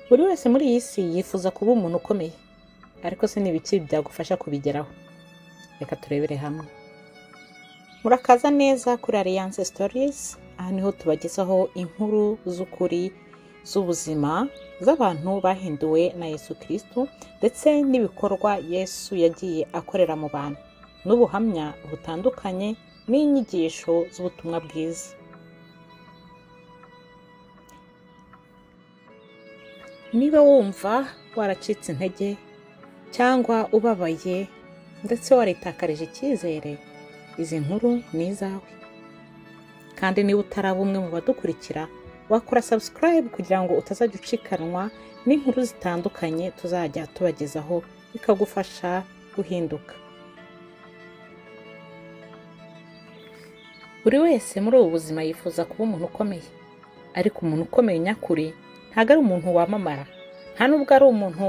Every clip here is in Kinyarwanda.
Buri wese muri iyi si yifuza kuba umuntu ukomeye, ariko se ni ibiki byagufasha kubigeraho? Reka turebere hamwe. Murakaza neza kuri Alliance Stories, aha niho tubagezaho inkuru z'ukuri z'ubuzima z'abantu bahinduwe na Yesu Kristo ndetse n'ibikorwa Yesu yagiye akorera mu bantu, n'ubuhamya butandukanye n'inyigisho z'ubutumwa bwiza. Niba wumva waracitse intege cyangwa ubabaye ndetse waritakarije icyizere, izi nkuru ni izawe. Kandi niba utaraba umwe mu badukurikira, wakora subscribe kugira ngo utazajya ucikanwa n'inkuru zitandukanye tuzajya tubagezaho bikagufasha guhinduka. Buri wese muri ubu buzima yifuza kuba umuntu ukomeye, ariko umuntu ukomeye nyakuri ntabwo ari umuntu wamamara, nta nubwo ari umuntu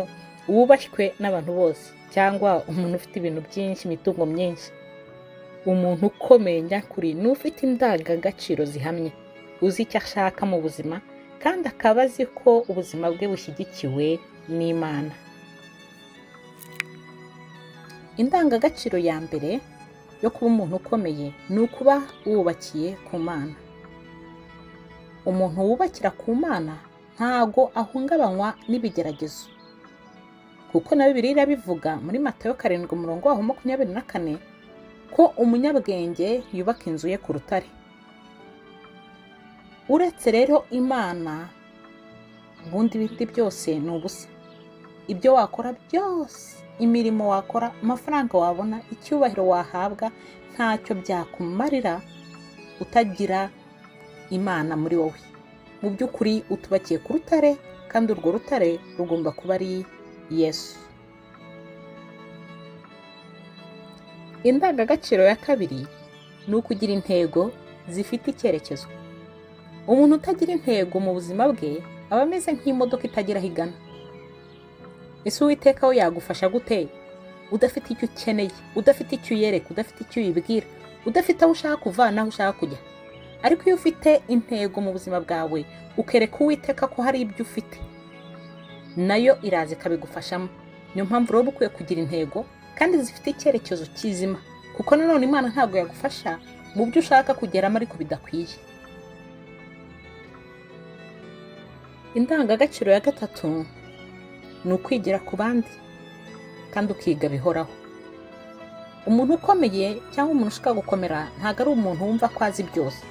wubashywe n'abantu bose cyangwa umuntu ufite ibintu byinshi, imitungo myinshi. Umuntu ukomeye nyakuri ni ufite indangagaciro zihamye, uzi icyo ashaka mu buzima kandi akaba azi ko ubuzima bwe bushyigikiwe n'Imana. Indangagaciro ya mbere yo kuba umuntu ukomeye ni ukuba wubakiye ku Mana. Umuntu wubakira ku Mana ntago ahungabanywa n'ibigeragezo, kuko na Bibiliya irabivuga muri Matayo 7 umurongo waho 24 ko umunyabwenge yubaka inzu ye ku rutare. Uretse rero Imana, ubundi ibindi byose ni ubusa. Ibyo wakora byose, imirimo wakora, amafaranga wabona, icyubahiro wahabwa, ntacyo byakumarira utagira Imana muri wowe. Mu by'ukuri utubakiye ku rutare, kandi urwo rutare rugomba kuba ari Yesu. Indangagaciro ya kabiri ni ukugira intego zifite icyerekezo. Umuntu utagira intego mu buzima bwe aba ameze nk'imodoka itagira aho igana. Ese Uwiteka we yagufasha gute udafite icyo ukeneye, udafite icyo uyereka, udafite icyo uyibwira, udafite aho ushaka kuva n'aho ushaka kujya? Ariko iyo ufite intego mu buzima bwawe, ukereka Uwiteka ko hari ibyo ufite, nayo iraza ikabigufashamo. Niyo mpamvu rero ukwiye kugira intego kandi zifite icyerekezo kizima, kuko nanone Imana ntabwo yagufasha mu byo ushaka kugeramo ariko bidakwiye. Indangagaciro ya gatatu ni ukwigira ku bandi kandi ukiga bihoraho. Umuntu ukomeye cyangwa umuntu ushaka gukomera ntabwo ari umuntu wumva ko azi byose,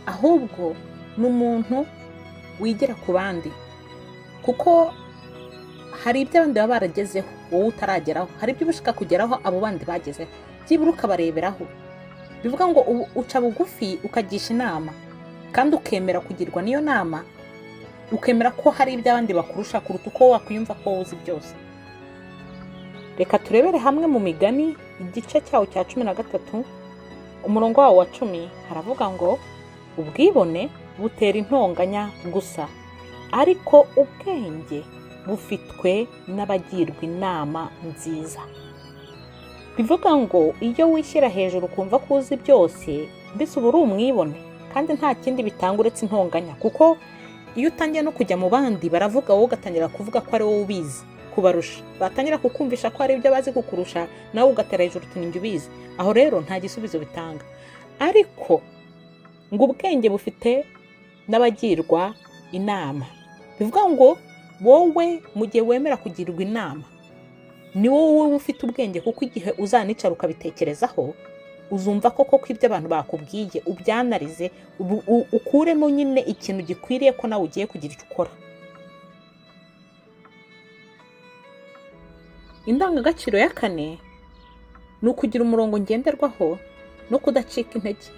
ahubwo ni umuntu wigira ku bandi, kuko hari ibyo abandi baba baragezeho wowe utarageraho, hari ibyo uba ushaka kugeraho abo bandi bagezeho, byibura ukabareberaho. Bivuga ngo uca bugufi ukagisha inama kandi ukemera kugirwa n'iyo nama, ukemera ko hari ibyo abandi bakurusha kuruta uko wakwiyumva ko wowe uzi byose. Reka turebere hamwe mu Migani igice cyawo cya 13 umurongo wawo wa 10, haravuga ngo ubwibone butera intonganya gusa, ariko ubwenge bufitwe n'abagirwa inama nziza. Bivuga ngo iyo wishyira hejuru ukumva ko uzi byose, mbese uba uri umwibone kandi nta kindi bitanga uretse intonganya, kuko iyo utangiye no kujya mu bandi baravuga, wowe ugatangira kuvuga ko ari wowe ubizi kubarusha, batangira kukumvisha ko hari ibyo bazi kukurusha, nawe ugatera hejuru uti ninjye ubizi. Aho rero nta gisubizo bitanga. Ariko ngo ubwenge bufite n'abagirwa inama, bivuga ngo wowe mu gihe wemera kugirwa inama ni wowe ufite ubwenge, kuko igihe uzanicara ukabitekerezaho uzumva koko ko ibyo abantu bakubwiye ubyanarize, ukuremo nyine ikintu gikwiriye ko nawe ugiye kugira icyo ukora. Indangagaciro ya kane ni ukugira umurongo ngenderwaho no kudacika intege.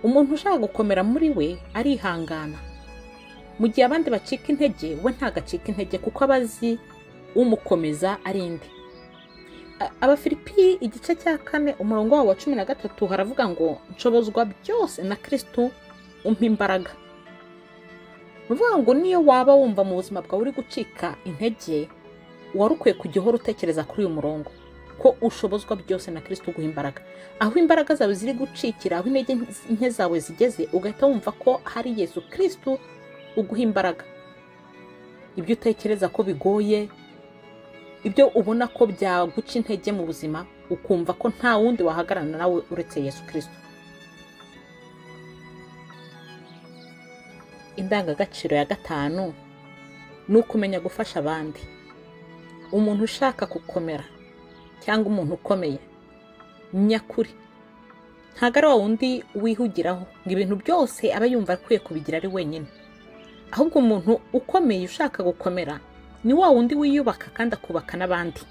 Umuntu ushaka gukomera muri we arihangana. Mu gihe abandi bacika intege, we ntagacika intege kuko aba azi umukomeza ari inde. Abafilipi igice cya 4 umurongo wawo wa 13 haravuga ngo nshobozwa byose na Kristo umpa imbaraga. Bivuga ngo niyo waba wumva mu buzima bwawe uri gucika intege, wari ukwiye kujya uhora utekereza kuri uyu murongo ko ushobozwa byose na Kristo uguha imbaraga. Aho imbaraga zawe ziri gucikira, aho intege nke zawe zigeze, ugahita wumva ko hari Yesu Kristo uguha imbaraga. ibyo utekereza ko bigoye, ibyo ubona ko byaguca intege mu buzima, ukumva ko nta wundi wahagararana nawe uretse Yesu Kristo. Indangagaciro ya 5 ni ukumenya gufasha abandi. Umuntu ushaka gukomera cyangwa umuntu ukomeye nyakuri ntabwo ari wa wundi wihugiraho ngo ibintu byose aba yumva akwiye kubigira ari wenyine. Ahubwo umuntu ukomeye ushaka gukomera ni wa wundi wiyubaka kandi akubaka n'abandi.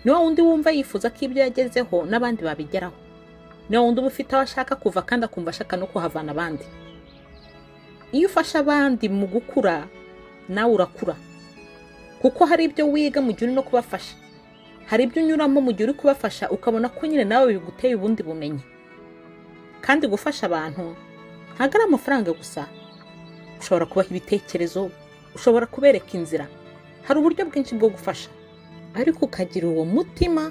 Ni wa wundi wumva yifuza ko ibyo yagezeho n'abandi babigeraho. Ni wa wundi uba ufite aho ashaka kuva kandi akumva ashaka no kuhavana abandi. Iyo ufasha abandi mu gukura, nawe urakura, kuko hari ibyo wiga mu gihe uri no kubafasha, hari ibyo unyuramo mu gihe uri kubafasha, ukabona ko nyine nawe biguteye ubundi bumenyi. Kandi gufasha abantu ntabwo ari amafaranga gusa, ushobora kubaha ibitekerezo, ushobora kubereka inzira, hari uburyo bwinshi bwo gufasha, ariko ukagira uwo mutima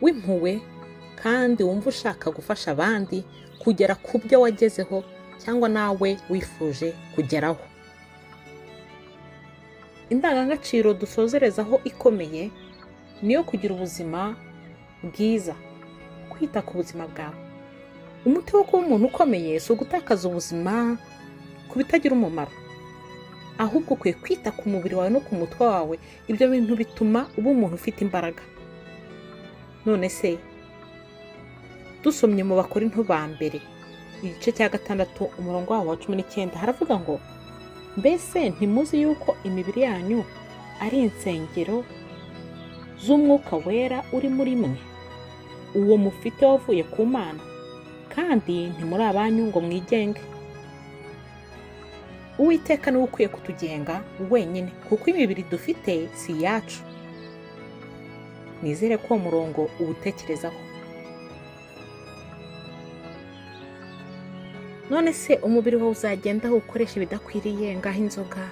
w'impuhwe kandi wumva ushaka gufasha abandi kugera ku byo wagezeho cyangwa nawe wifuje kugeraho. Indangagaciro dusozerezaho ikomeye niyo kugira ubuzima bwiza, kwita ku buzima bwawe. Umuti wo kuba umuntu ukomeye si ugutakaza ubuzima ku bitagira umumaro, ahubwo ukwiye kwita ku mubiri wawe no ku mutwe wawe. Ibyo bintu bituma uba umuntu ufite imbaraga. None se dusomye mu Bakorinto ba mbere igice cya 6 umurongo wawo wa 19 haravuga ngo: mbese ntimuzi yuko imibiri yanyu ari insengero z'Umwuka Wera uri muri mwe, uwo mufite wavuye ku Mana, kandi ntimuri abanyu ngo mwigenge. Uwiteka niwe ukwiye kutugenga wenyine, kuko imibiri dufite si iyacu. Nizere ko uwo murongo uwutekerezaho. None se umubiri wawe uzagenda ukoresha ibidakwiriye, ngaho inzoga,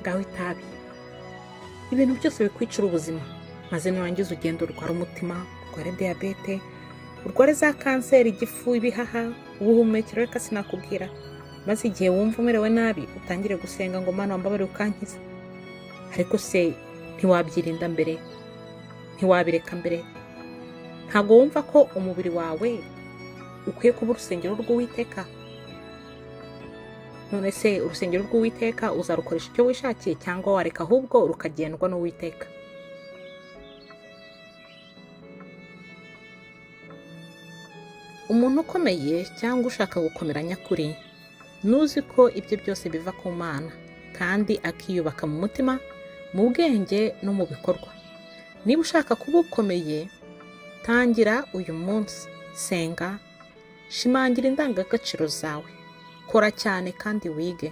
ngaho itabi, ibintu byose bikwicira ubuzima, maze nurangiza ugenda urwara umutima, urware diyabete, urware za kanseri, igifu, ibihaha, ubuhumekero, reka sinakubwira. Maze igihe wumva umerewe nabi utangire gusenga ngo Mana wambabarire ukankiza. Ariko se ntiwabyirinda mbere? Ntiwabireka mbere? Ntabwo wumva ko umubiri wawe ukwiye kuba urusengero rw'Uwiteka? None se urusengero rw'Uwiteka uzarukoresha icyo wishakiye, cyangwa wareka ahubwo rukagendwa n'Uwiteka? Umuntu ukomeye cyangwa ushaka gukomera nyakuri nuzi ko ibyo byose biva ku Mana, kandi akiyubaka mu mutima, mu bwenge no mu bikorwa. Niba ushaka kuba ukomeye, tangira uyu munsi, senga, shimangira indangagaciro zawe, kora cyane kandi wige,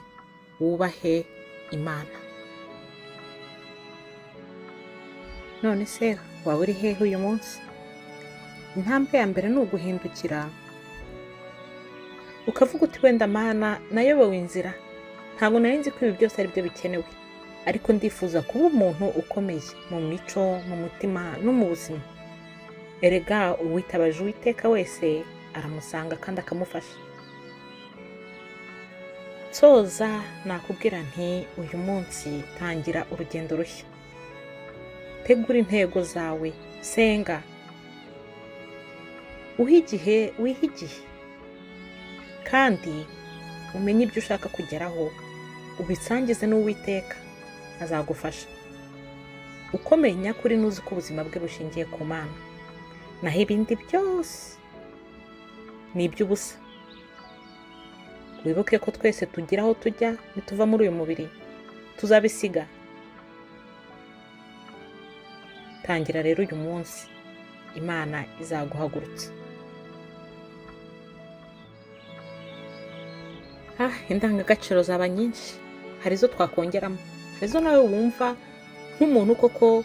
wubahe Imana. None se waba uri hehe uyu munsi? Intambwe ya mbere ni uguhindukira, ukavuga uti wenda Mana nayobewe inzira, ntabwo nari nzi ko ibi byose ari byo bikenewe, ariko ndifuza kuba umuntu ukomeye mu mico, mu mutima no mu buzima. Erega uwitabaje Uwiteka wese aramusanga kandi akamufasha. Nsoza nakubwira nti uyu munsi tangira urugendo rushya, tegura intego zawe, senga, uhe igihe, wihe igihe, kandi umenye ibyo ushaka kugeraho, ubisangize n'Uwiteka, azagufasha. Ukomeye nyakuri nuzi ko ubuzima bwe bushingiye ku Mana, naho ibindi byose ni iby'ubusa. Wibuke ko twese tugira aho tujya nituva muri uyu mubiri, tuzabisiga. Tangira rero uyu munsi, Imana izaguhagurutsa. Indangagaciro zaba nyinshi, hari izo twakongeramo, hari izo nawe wumva nk'umuntu koko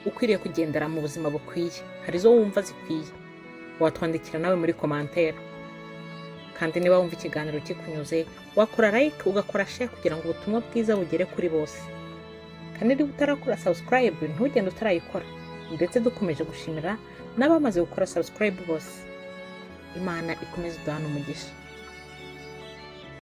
ukwiriye kugendera mu buzima bukwiye, hari izo wumva zikwiye, watwandikira nawe muri komantere. Kandi niba wumva ikiganiro kikunyuze, wakora like, ugakora share kugira ngo ubutumwa bwiza bugere kuri bose. Kandi niba utarakora subscribe, ntugende utarayikora. Ndetse dukomeje gushimira n'abamaze gukora subscribe bose. Imana ikomeze iduhane umugisha.